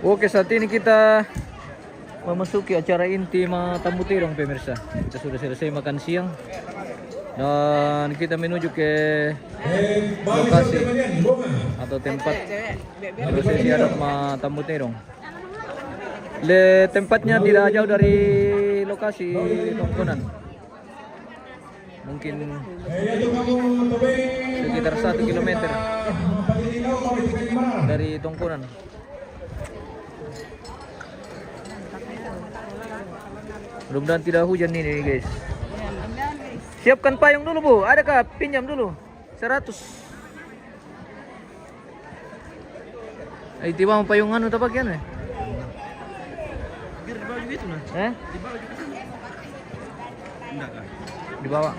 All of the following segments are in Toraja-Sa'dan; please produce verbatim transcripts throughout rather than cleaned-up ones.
Oke, saat ini kita memasuki acara inti ma Tambu Terong, pemirsa. Kita sudah selesai makan siang dan kita menuju ke lokasi atau tempat prosesi adat ma Tambu Terong. Le, tempatnya tidak jauh dari lokasi Tongkonan. Mungkin sekitar satu kilometer dari Tongkonan. Mudah-mudahan tidak hujan ini, guys. Siapkan payung dulu, Bu. Adakah? Pinjam dulu. Seratus. Eh, tiba mau payung anu, tak pakai anu, eh? Biar di bawah juga itu, nah. Eh? Di bawah juga. Enggak, kah? Di bawah.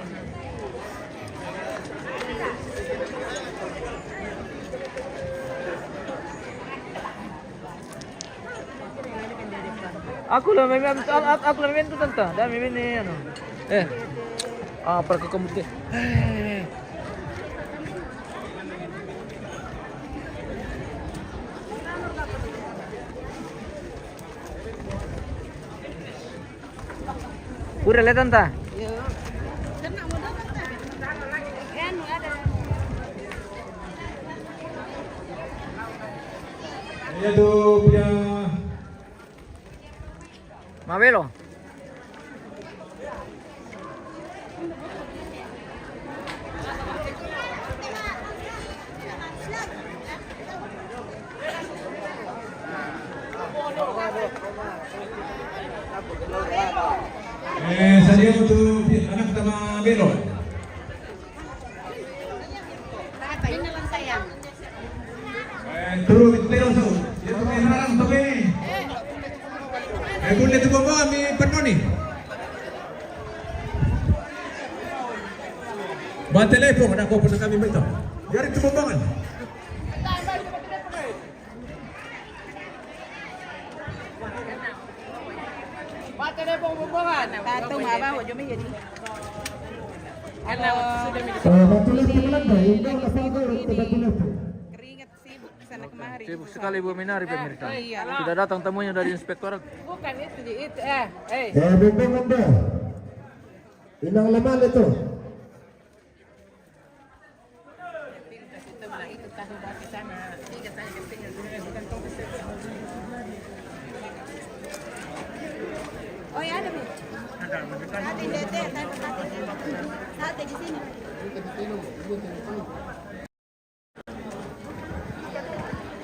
Aku lah meme, aku, aku lah meme tu, tante. Dah meme ni anu. Eh. Ah, apa kau kamu teh? Eh. Pura le, tante. Iya. Iya tuh, punya. Mabelo. Eh, saya untuk anak sama Belo. Terus, terus, terus. Dia pakai narang, tapi. Eh, boleh tu bawa kami penuh ni. Ba telepon, ada kau pernah kami minta. Biar itu pembangan. Keringat sibuk sana kemari. Sibuk sekali Bu Minari, pemirsa. Iya. Sudah datang tamunya dari inspektorat. Bukan itu, itu, eh, eh. Eh, bukan, bukan. Inang lemah itu.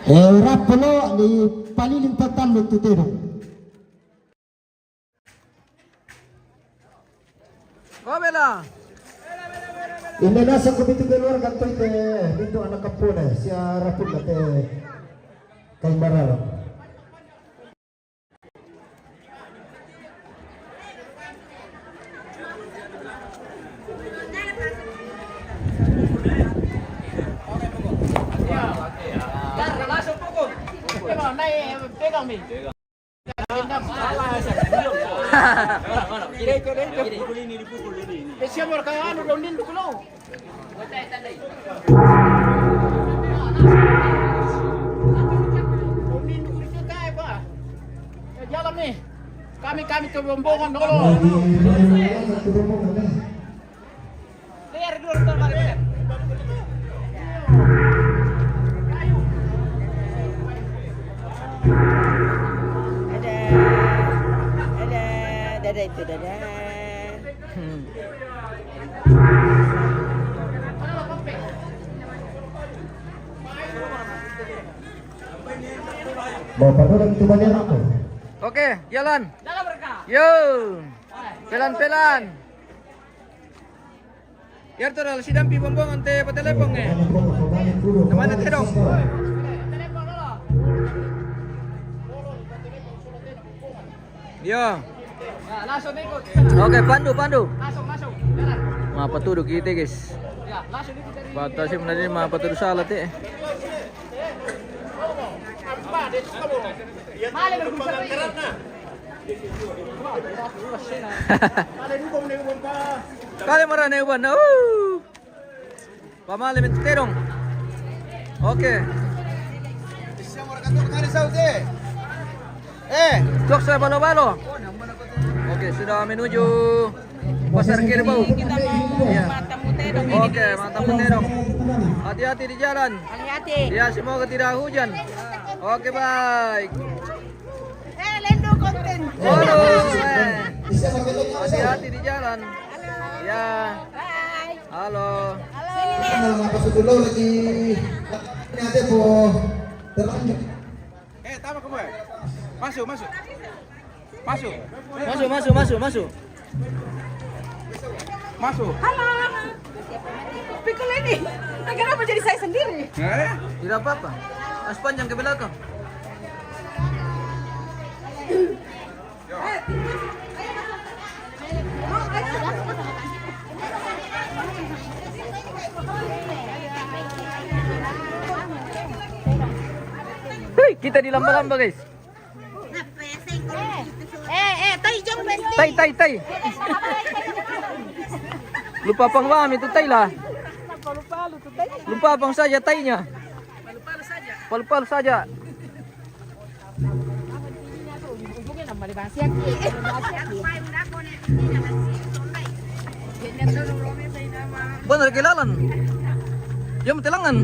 Eh, rapolo ni palilin total lo tutero. Kobela. Inde nasa ko bitu keluar kantoi te bitu anak kapone sia rapun te kai marara. Langsung pukul. Pegang, naik, pegang, Mi. Kesian warga anu, daun nindu kulo. Daun nindu kulo, Pak. Ya, jalan nih. Kami, kami ke rombongan dulu. Lihat dulu, ntar balik, lihat. Dadah. Dadah. Dadah itu, dadah. Mau pada itu banyak apa? Oke, jalan. Yo. Pelan-pelan. Yar tu dah sidang pi bombong ante patelepon, eh. Namanya tedong. Yo. Oke, pandu, pandu. Langsung, langsung. Jalan. Apa tuh kita, guys? Ya, langsung ikut dari. Batas sih menadi mah apa tuh salah teh. Kali marah nih, Bang. Uh. Pamale min terong. Oke. Bisa mereka tuh kali saute. Eh, Jogja Balo-Balo. Oke, sudah menuju Pasar Kerbau. Kita mau Iya. Matamu Tedong ini. Oke, Matamu Tedong. Hati-hati di jalan. Hati-hati. Ya, semoga tidak hujan. Oke, baik. Eh, Lendo konten. Waduh, eh. Hati-hati di jalan. Ya. Bye. Halo. Halo. Halo, Mas Sukulo lagi. Ini ada po. Terlanjur. Eh, tama kamu ya? Masuk, masuk. Masuk. Masuk, masuk, masuk, masuk. Masuk. Halo. Pikul ini. Kenapa jadi saya sendiri? Eh? Tidak apa-apa. Mas panjang ke belakang. Hei, kita di lamba-lamba, guys. Eh, eh, tai jong besti. Tai, tai, tai. Lupa pang wam itu tai lah. Lupa pang saja tainya. Palu-palu saja. Benar ke lalan. Dia mati lengan.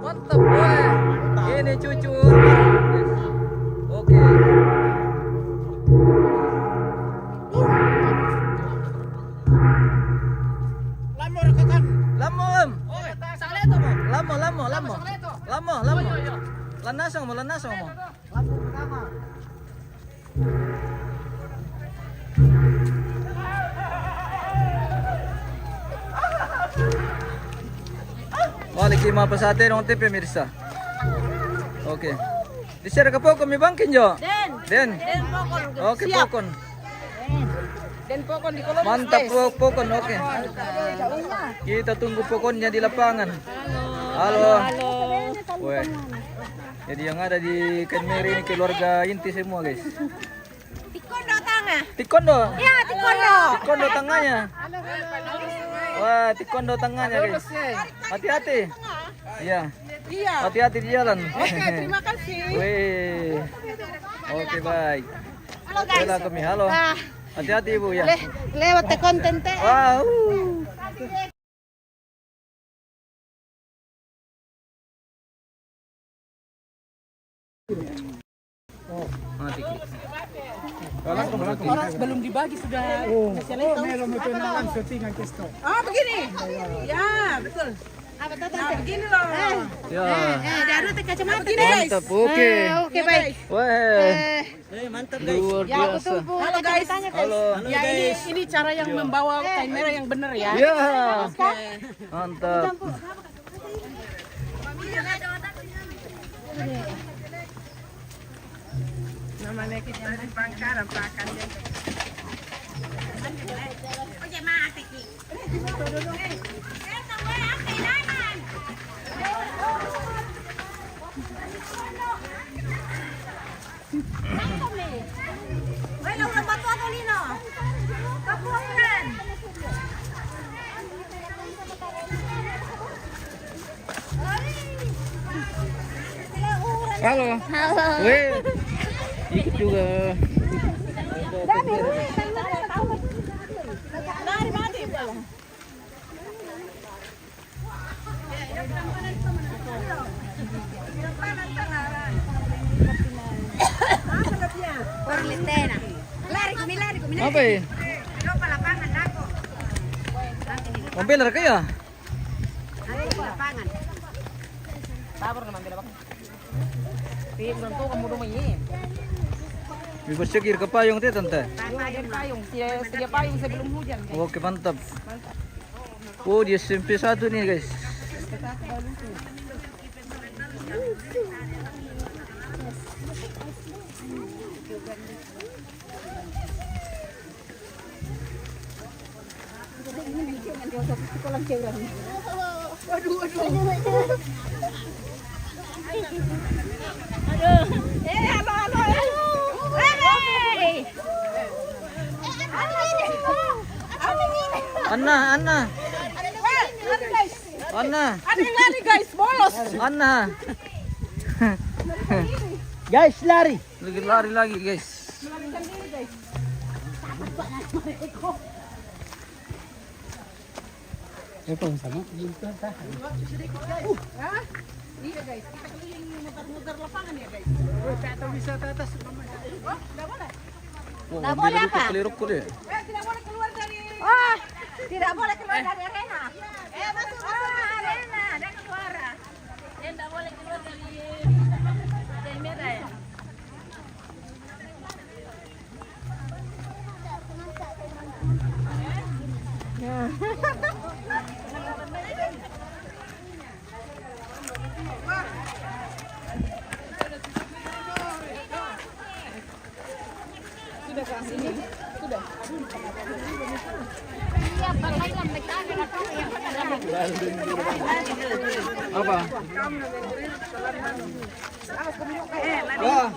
Mantap, boy. Ini cucu. Oke. Lamo, Om. Lamo, lamo, lamo. Lamo, lamo. Lamo, lamo. Lanasang mo, lanasang mo. Balik lima pesate dong, te, pemirsa. Oke. Di sini ke pokon mi bangkin jo. Den. Den. Den pokon. Oke, siap. Pokon. Den pokon di kolom. Mantap, guys. Po-, pokon, oke. Kita tunggu pokonnya di lapangan. Halo. Halo. Halo. Weh. Jadi yang ada di Kenmeri ini keluarga inti semua, guys. Tikondo tanga. Tikondo. Ya, tikondo. Tikondo tanganya. Wah, tikondo tanganya, guys. Hati-hati. Iya. Iya. Hati-hati di jalan. Oke, terima kasih. Weh. Oke, baik. Halo, guys. Halo, kami. Halo. Ah. Hati-hati, Ibu, ya. Le-, lewat te konten te. Wah. Mati ki. Orang belum dibagi sudah. Oh, oh, ini lo mau tunangan syutingan kesto. Oh, begini. Ya, betul. Nah, begini loh. Ya. Eh, eh, daru te kacamata, guys. Mantap, oke. Ah, oke, baik. Weh. Eh. Eh, mantap, guys. Luar biasa. Halo, guys. Halo. Ya, ini, ini cara yang membawa kain merah yang bener ya. Ya. Oke. Mantap. Namanya kita di Bangkalan, pakan deh. Oke, mati ki. Halo. Halo. Weh. Ikut juga. Lari kumi, lari kumi, lari. Apa ya? Mobil lagi ya? Lari kumi lapangan. Sabar, nama ambil apa? Pi, orang tua kamu rumah ini. Bebas segir ke payung teh, Tante. Payung, payung. Sedia, sedia payung sebelum hujan, guys. Oke, mantap. Mantap. Oh, di S M P satu nih, guys. Waduh, waduh. Aduh. Eh, halo, halo, halo. Hei. Anna, Anna. Anna. Ada yang lari, guys, bolos. Anna. Guys, lari. Lagi lari lagi, guys. Melarikan diri, guys. Takut banget mereka. Ya, Pak, sama. Hah? Iya, guys, kita keliling muter-muter lapangan ya, guys. Woi, tak tahu wisata atas, Mama. Oh, nggak boleh? Wah, nggak boleh apa? Keliru, keliru. Eh, tidak boleh keluar dari. Oh, tidak boleh keluar dari arena. Eh, masuk, masuk, masuk. Arena, ada keluar. Dia nggak boleh keluar dari, dari merah ya. Sudah kasih nih. Sudah. Apa? Wah.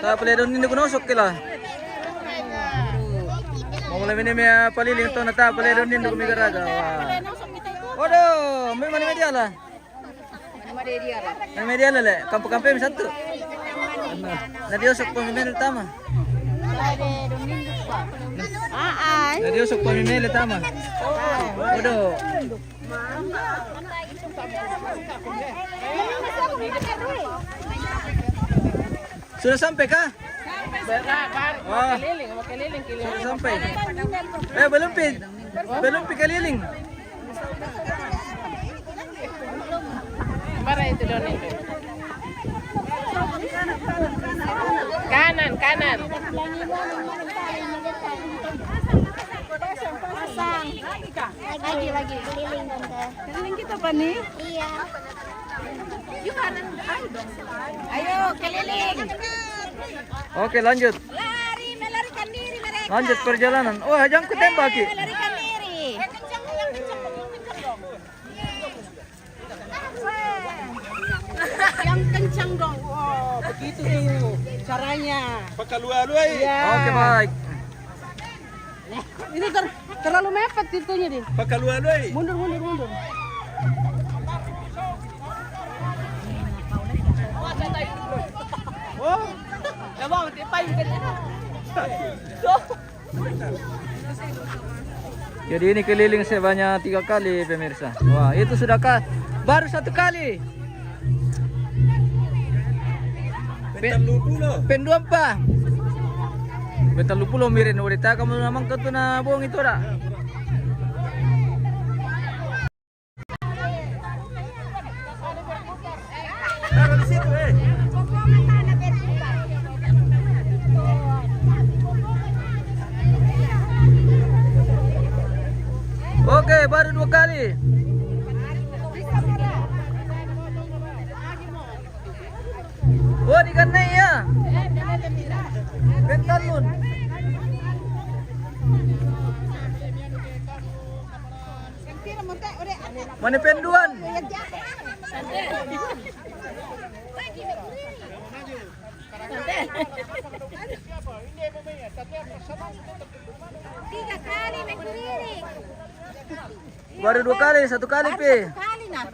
Tapalidun nindu kuno sok kila. Mau mulai mini mea paliling to na tapalidun nindu kumi garaga. Wah. Waduh, memang ini dia lah. Memang dia lah, le. Kampu-kampu yang satu. Na diosok pamimili tama. Ah, ah. Na diosok pamimili tama. Waduh. Sudah sampai kah? Sampai, Pak. Wah. Mau keliling, mau keliling, keliling. Sudah sampai. Eh, belum pi. Belum pi keliling. Mana itu, Doni? Kanan, kanan. Pasang. Lagi, lagi. Keliling, Tante. Keliling kita, Pani? Iya. Ayo, keliling. Oke, lanjut. Lari, melarikan diri mereka. Lanjut perjalanan. Oh, jangan ku tembak, Ki. Eh, melarikan diri. Yang kencang dong. Wow, begitu tuh caranya. Pakalua-lua, eh. Iya. Oke, baik. Ini ter-, terlalu mepet itunya, Din. Pakalua-lua, eh. Mundur, mundur, mundur. Oh, ya, Bang, tipai. Jadi ini keliling sebanyak tiga kali, pemirsa. Wah, itu sudah ka-, baru satu kali. Pe-, penduan pa. Petalupulo mirin, udah tak kamu namang ke tu na bohong itu dah. Taruh di situ, eh. Oke, baru dua kali. Oh, diganai ya. Pentalun. Mana penduan? Tiga kali main keliling. Baru dua kali, satu kali, Pi. Baru satu kali, nah.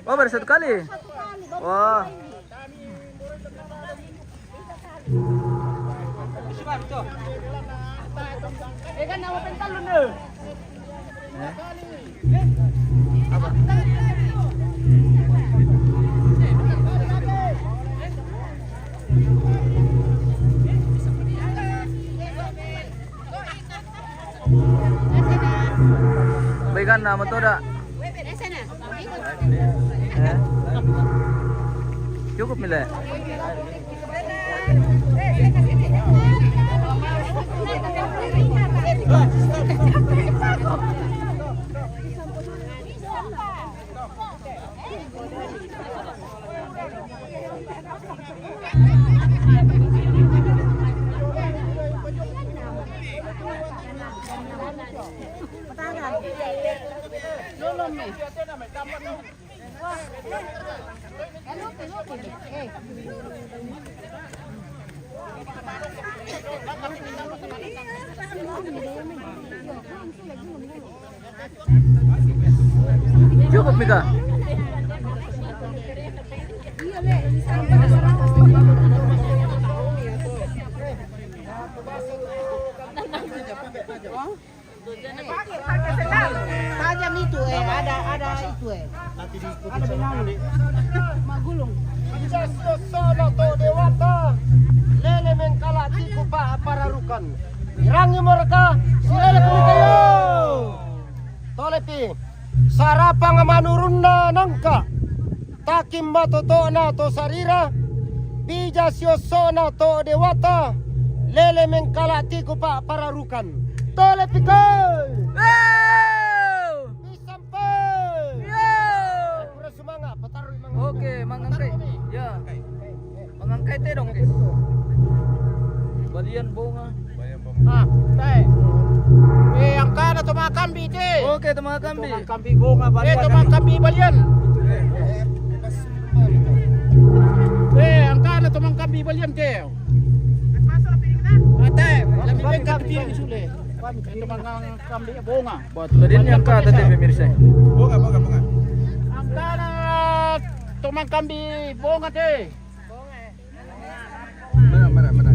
Oh, baru satu kali? Satu kali, baru satu kali. Wah. Eh, kan nama pentalun, eh. Eh? Apa? Baikan nama to da. Eh? Cukup, Mile. Cukup, Mika. Tajam itu, eh, ada, ada itu, eh. Nanti diikuti sama adik. Magulung. Ija sio sono to dewata, lele mengkala tiku pa pararukan. Irangi mereka, silele kumikayo. Tolepi, sarapang manurunna nangka. Takim matotona to sarira, bija siosona to dewata, lele mengkala tiku pa pararukan. Tolepi ke. Wow! Pisampe. Yo! Pura sumanga, patarui manga. Oke, mangangkai. Ya. Mangangkai te dong. Balian bonga. Ah, tae. Eh, angkana to makambi te. Oke, to makambi. To makambi bonga balian. Eh, to makambi balian. Eh, angkana to makambi balian te. Ah, tae, lebih baik kan piring sule. Eh, to makambi bonga. Buat tadi ini angka tadi pemirsa. Bonga, bonga, bonga. Angkana to makambi bonga te. Mana, mana, mana?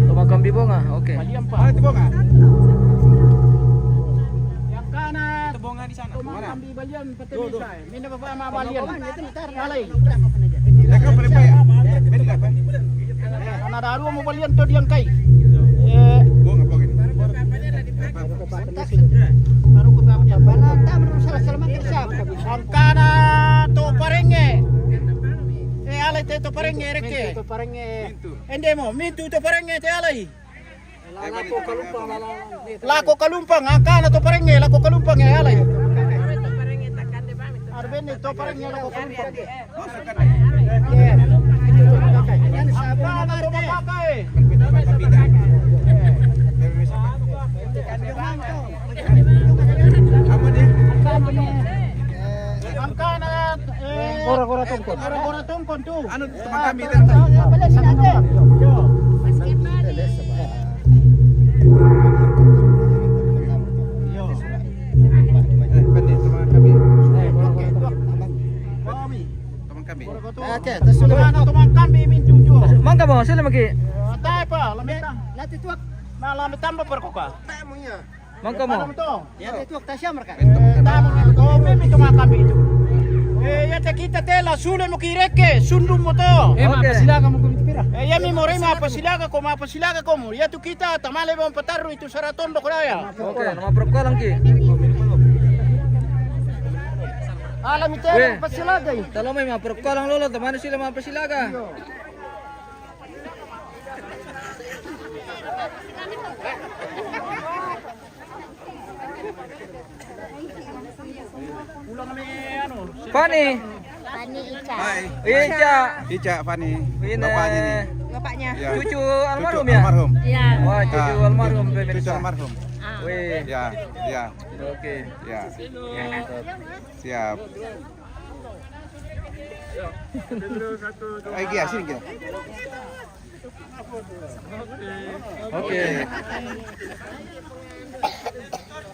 Tomang kambi bonga, oke. Balian, Pak. Mana itu bonga? Yang kanan. Itu bonga di sana. Tomang kambi balian, pete bisa. Mina bapak sama balian. Alai. Ya, kan, boleh, Pak, ya? Ini apa? Karena ada dua mau balian tuh di angkai. Eh. Bonga, bonga ini. Baru ke apa? Baru ke apa? Mana? Taman masalah selamat siapa? Angkana to parenge. Eh, alai te to parenge reke. Mintu to parenge. Mintu. Ende mo, mintu to parenge te alai. Lako kalumpang, lako kalumpang, angkana to parenge, lako kalumpang e alai. Arbeni to parenge, lako kalumpang. Angkana to parenge. Apa dia? Angkana, eh, gora-gora tongkon. Gora-gora tongkon tu. Anu, teman kami itu. Yo. Yo. Eh, pendek, teman kami. Teman kami. Oke, terus. Teman kami mintu jo. Mangga mo, sila maki. Atai pa, lamita. Lati tuak. Na lamita ba perkoka. Mangka mo. Mana mo to? Ya, itu waktu siapa mereka? Eh, tamu to, mimi to makan itu. Eh, ya te kita tela sule mo kireke, sundum mo to. Eh, oke. Mapasilaga mo kumiti pira? Eh, ya mi more mapasilaga ko, mapasilaga ko mo. Ya tu kita tamale mo pataru itu saraton do kuraya. Oke, nama perkolang ki. Alam itu. Weh. Pasilaga. Talo mai ma perkolang lolo, teman sila mapasilaga. Iyo. Fani. Fani Ica. Hai. Ica. Ica, Fani. Ini bapaknya nih. Bapaknya. Ya. Cucu almarhum ya? Almarhum. Ya. Wah, cucu almarhum, cucu pemirsa. Almarhum. Ah. Wih. Ya, ya. Oke. Ya. Ya. Siap. Ayo, Gia, sini, Gia. Oke.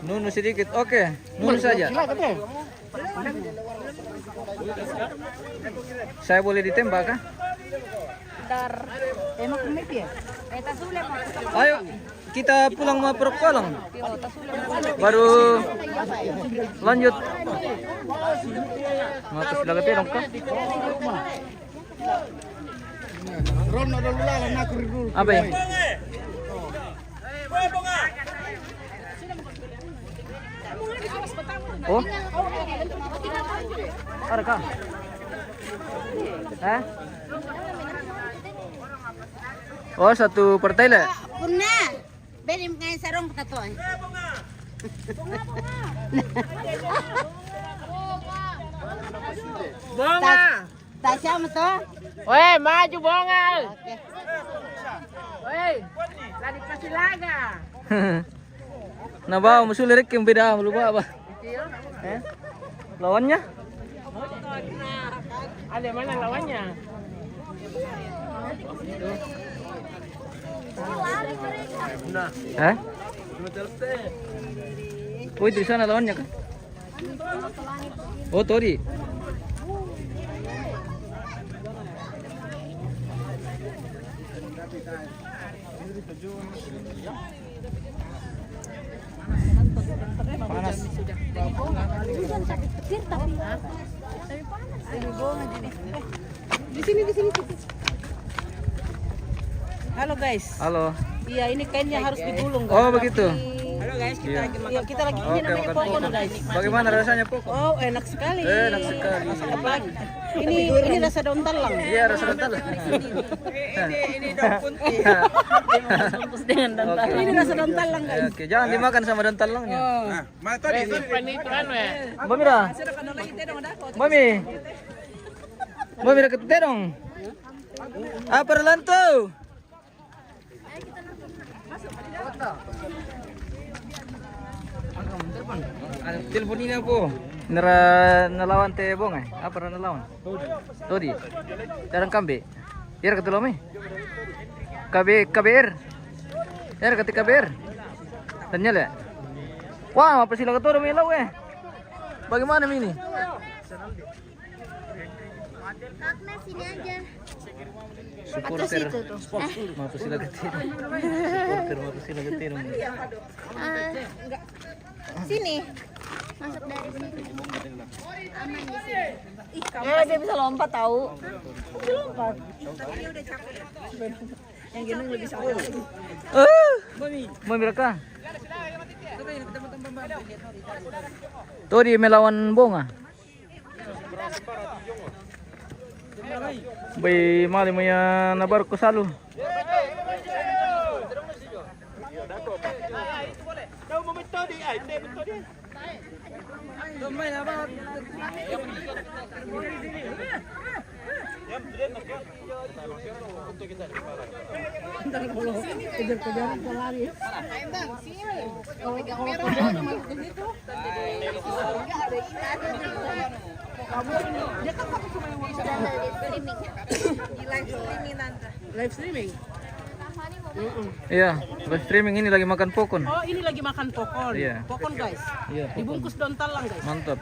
Nunu sedikit. Oke, nunu saja. Saya boleh ditembak kah? Dar. Emang kemit ya? Ayo, kita pulang ma perkolang. Baru lanjut. Ngatas laga terong kah? Apa ya? Oh? Ada kah? Hah? Oh, satu partai lah. Punna. Beri mengai sarong kita tuh. Bonga. Ta siapa to? Weh, maju bonga. Oke. Weh, lagi kasih laga. Na ba, masuli rekeng beda, lupa apa? Eh? Lawannya? Ada mana lawannya? Nah. Eh? Oh, itu di sana lawannya kan? Oh, Todi. Panas. Hujan sakit petir tapi tapi panas. Di sini, di sini, di sini. Halo guys. Halo. Iya, ini kainnya harus digulung, guys. Oh, begitu. Tapi Halo guys, kita Iya. lagi makan. Iya, kita lagi ini Oke, namanya makan pokon, pokon. guys. Bagaimana rasanya pokon? Oh, enak sekali. Enak sekali. Apalagi ini ini rasa daun talang. Iya, rasa daun talang. Ini ini daun kunti. Bungkus dengan daun Oke. talang. Ini rasa daun talang, guys. Oke, jangan dimakan sama daun talangnya. Oh. Nah, mana tadi? Ini pan itu anu ya. Mbak Mira. Mbak Mi. Mbak Mira, kita dong. Apa lantu? Ada telepon ini apa? Nera nelawan te bong eh? Apa nera nelawan? Todi. Jarang kambe. Biar ketemu mi. K B, K B R. Biar kata K B R. Tanya le. Wah, apa sila ketemu mi lau eh? Bagaimana mi ini? Karena sini aja. Supporter. Atas itu tuh. Mau tuh sila getih. Supporter mau tuh sila getih. Eh, sini. Masuk dari sini. Aman di sini. Eh, dia bisa lompat tahu. Bisa lompat. Yang gendong lebih sama lagi. Eh, mau mereka. Tuh di melawan Bonga. Bai mali mo ya na barko salu. Kejar-kejaran pelari. Pegang merah, kalau masuk ke situ. Dia kan pakai cuma yang warna Di live streaming, Tante. Live streaming? Mm-mm. Iya, live streaming ini lagi makan pokon. Oh, ini lagi makan pokon. Iya. Pokon, guys. Iya, pokon. Dibungkus daun talang, guys. Mantap.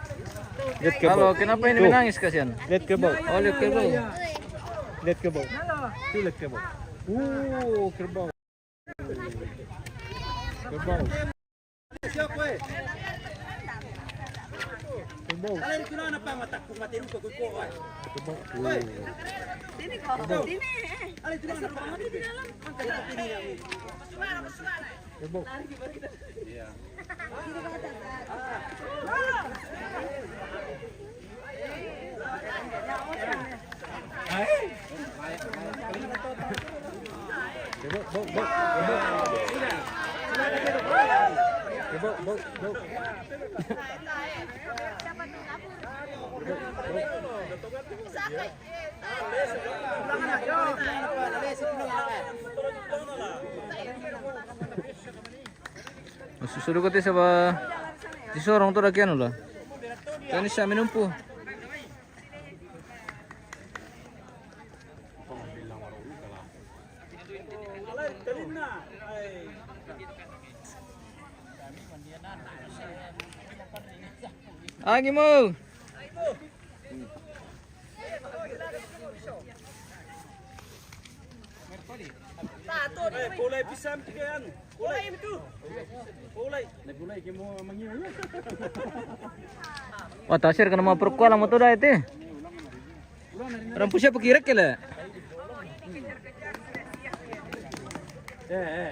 Lihat kerbau. Halo, kenapa ini Tuh. menangis kasihan? Lihat kerbau. Oh, lihat kerbau. Lihat kerbau. Tuh lihat kerbau. Uh, kerbau. Kerbau. Kerbau. Kerbau. Sini kok. Sini. Kerbau. Susudu ko te sa ba di sorong to da kianu la. Kani sa minumpu. Agi mo. Eh, pulay pisang tiga yan. Pulay. Pulay. Wah, tasir kena mau perkualang motor dah itu. Rampu siapa kira kira? Eh, eh.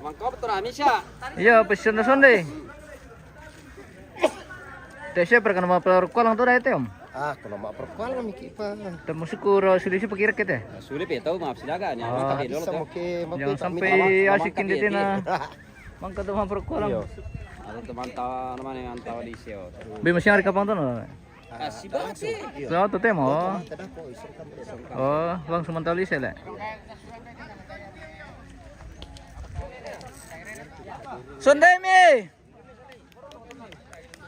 Mangkop tu rami siya. Iya, pesen na sonde. Te siya, perkana ma perkualang tu da ete, Om. Ah, kena ma perkualang mi ki pa. Te musuku ro suli si pakira kete. Suli pe tau ma silaga ni. Ah. Mangka bisa mo ke, mo ke, Jangan sampai asik ini. Mangka tu ma perkualang. Iya. Ada teman tawa, nama ni, tawa di sio. Be masih hari kapang tu na. Kasi ba ti? So, to temo. Oh, langsung mantaw lise le. Sunday mi.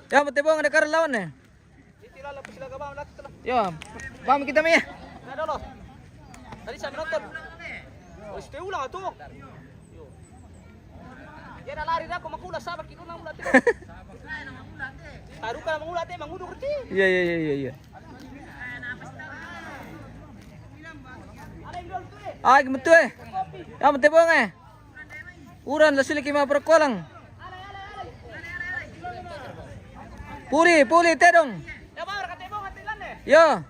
Ya, matibong ada karlawan ne. Ya, bang kita mi. Tadi saya menonton. Oh, situ ulang tu. Dia na lari na ko mangula saba kilo na mula te. Taruka na mangula te mangudu kerti. Iya, iya, iya, iya, iya. Ay, matibong e. Ya, matibong e. Uran la sila kima perkolang. Puli, puli tedong. Ya.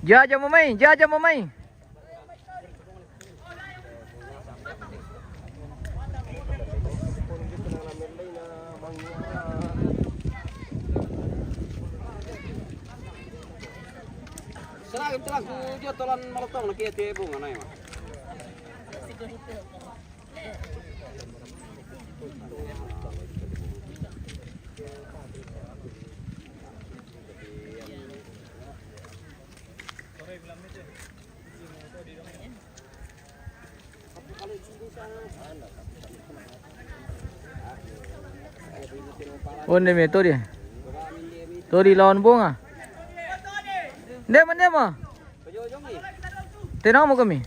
Jaja mo mai, jaja mo mai. Sala ito lang ku jo tolan malotong na kia te bunga na ima. Onde mi Tori. Tori lawan Bunga. Ndema, ndema. Tenang mo kami.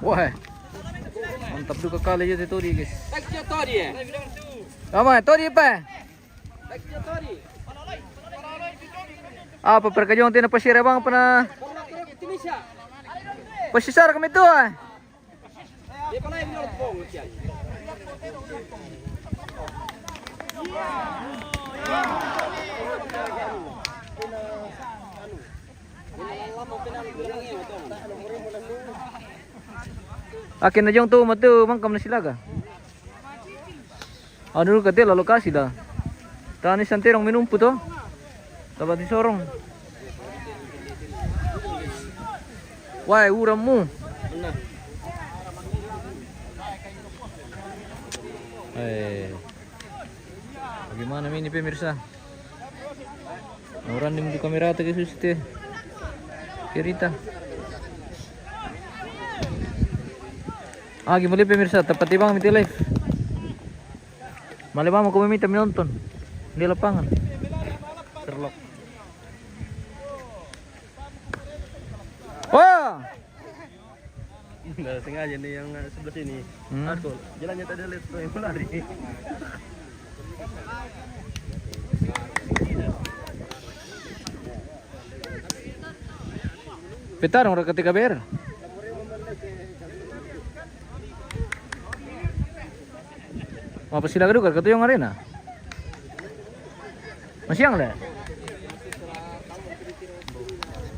Wah. Mantap juga kali ya Tori, guys. Tama, Tori pa. Apa perkejong tina pasir abang pernah pasisar kami tu ah. Akin na jong tu matu mangkam na silaga. Anu kate la lokasi la. Tani santerong minumpu to. Tabat di sorong. Wai, uram mu. Eh. Bagaimana mi ini pemirsa? Orang di kamera tu ke susi te. Kirita. Ah, gimana pemirsa? Tapat ibang miti live. Malibang mo ko mamita minonton di lapangan. Terlok. Wah! Nggak sengaja nih yang sebelah sini. Hmm. Aku jalannya tadi lihat tuh yang lari. Petarung raka te Kaber. Mapasila ka duka katuyong arena. Masiang le.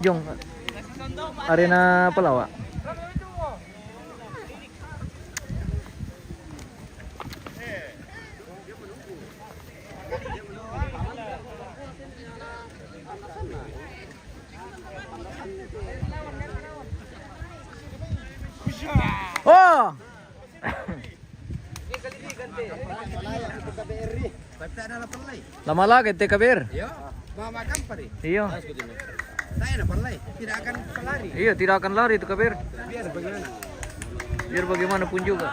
Jong arena Palawa. Oh! Lama lagi te Kaber. Iyo. Mama kan pare. Iyo. Saya na pare. Tidak akan lari. Iyo, tidak akan lari itu Kaber. Biar bagaimana? Biar bagaimanapun juga.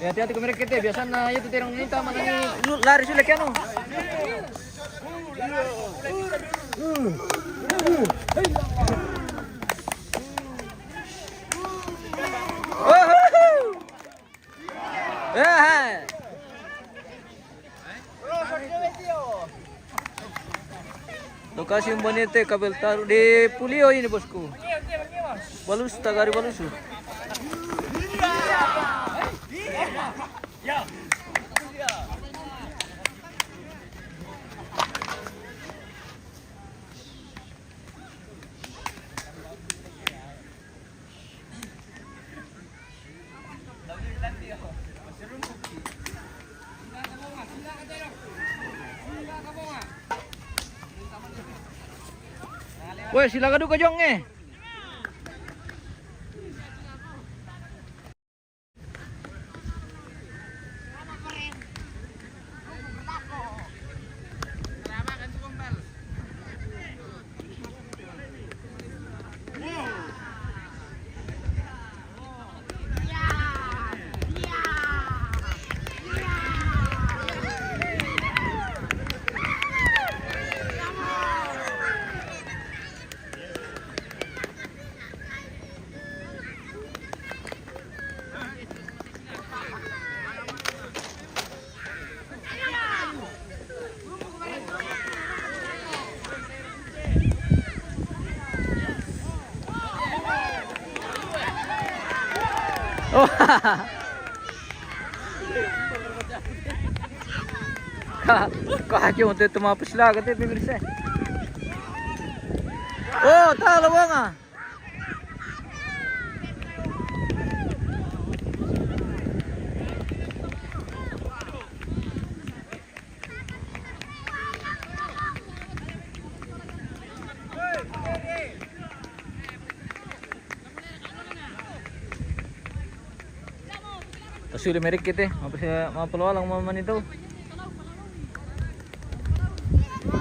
Ya, hati-hati ko mereka te, biasa na itu terang minta mana ni lu lari sudah kiano. Eh, hai. Lokasi umbanete kabel taruh di Pulio ini, bosku. Balus, tagari balus. Weh, sila ka du ka jong e. Oh. Ka, ka, yung te tuma pa sila, kate, bibili siya. Oh, tala, wanga. Tasuli merikit e, mapasi-, mapalualang ma-, manito.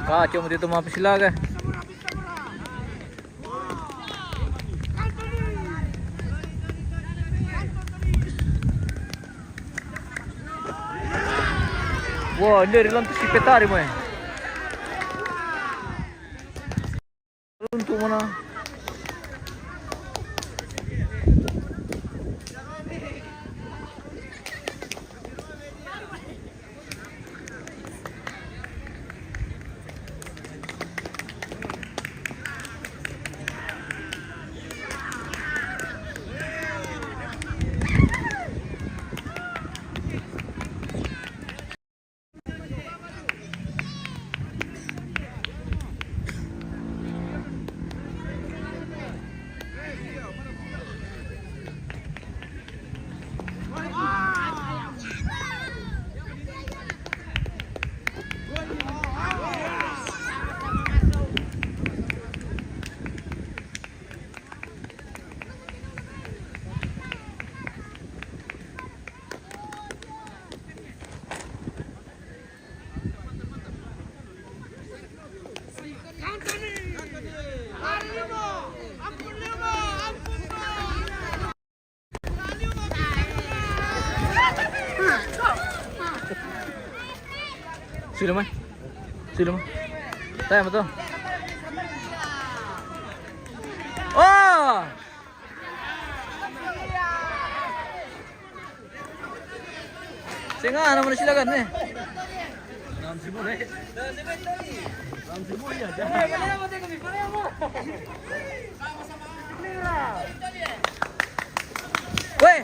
Kacau mo dito, mapasilaga. Wah, ini rilang tu si Petari mo e. Untuk mana? Sila mo. Sila mo. Tayo mo to. Oh! Singa, ano mo na sila gan eh? Weh!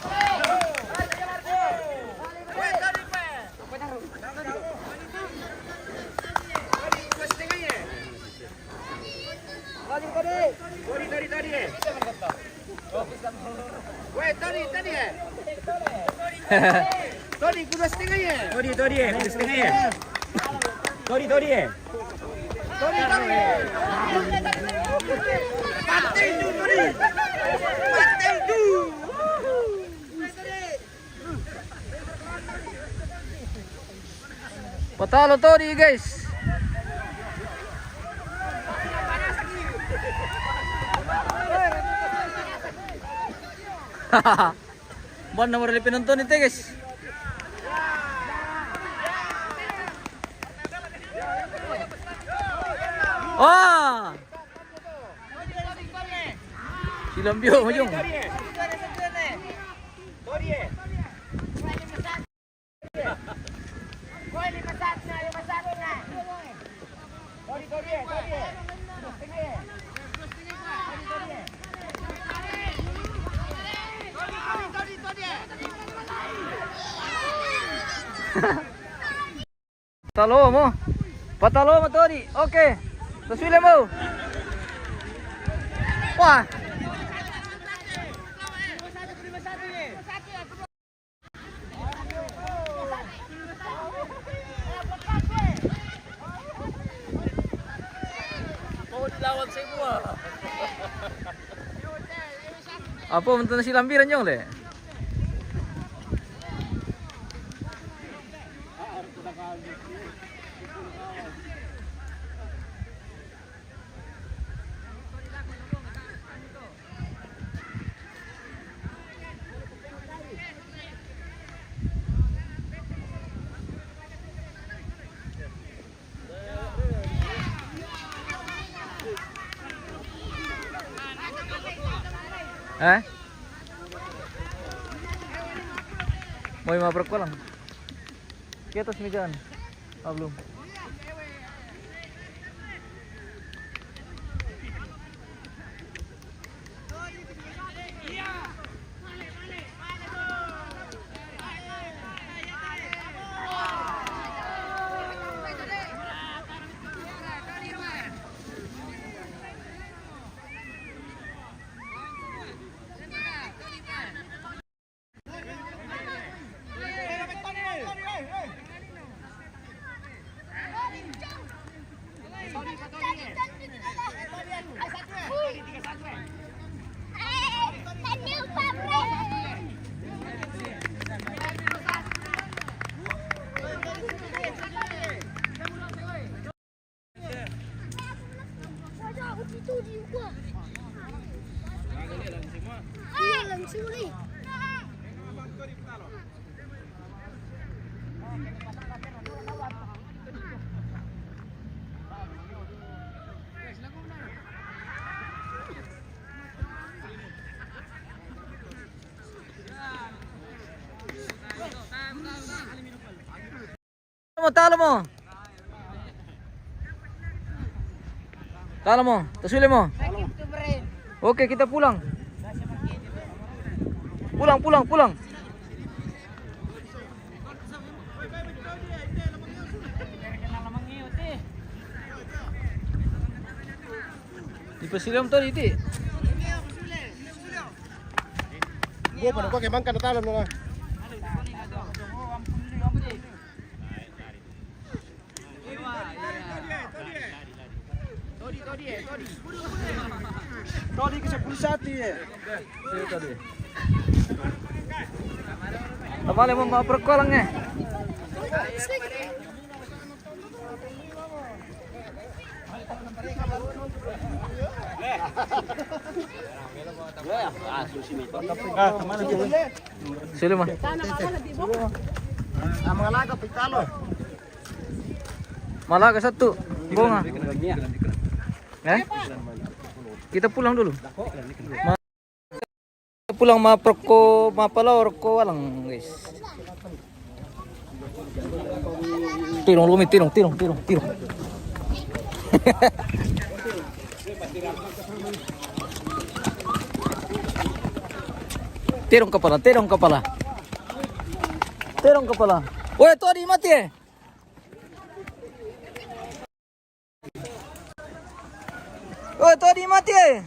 Tadi, tadi, tadi, eh. Weh, tadi, tadi, eh. Tadi, kuda setengah, eh. Tadi, tadi, eh, kuda setengah, eh. Tadi, tadi, eh. Tadi, tadi, eh. Patay tu, tadi. Patay tu. Patalo to di, guys. Bon na mo rin pinunto ni Tigis. Ah! Silang biyo mo yung. Patalo mo. Patalo mo, Tony. Okay. Taswila mo. Wah. Apa mentang si lambiran jong le? Eh? Mau lima berkolang? Ke atas mejaan. Ah, belum. Mo, talo mo. Talo mo, tasuli mo. Oke, kita pulang. Pulang, pulang, pulang. Di Pasilam to, diti. Gua pada pakai bangka na talon na. Todi ke sepuluh satu ya. Iya, todi. Tabale mo, maperkolang eh. Sila ma. Malaga satu. Bunga. Eh? Kita pulang dulu. Pulang ma proko, ma palor ko walang, guys. Tirong lumi, tirong, tirong, tirong, tirong. Tirong kapala, tirong kapala. Tirong kapala. Weh, tu adi mati eh. Oi, todi mati eh.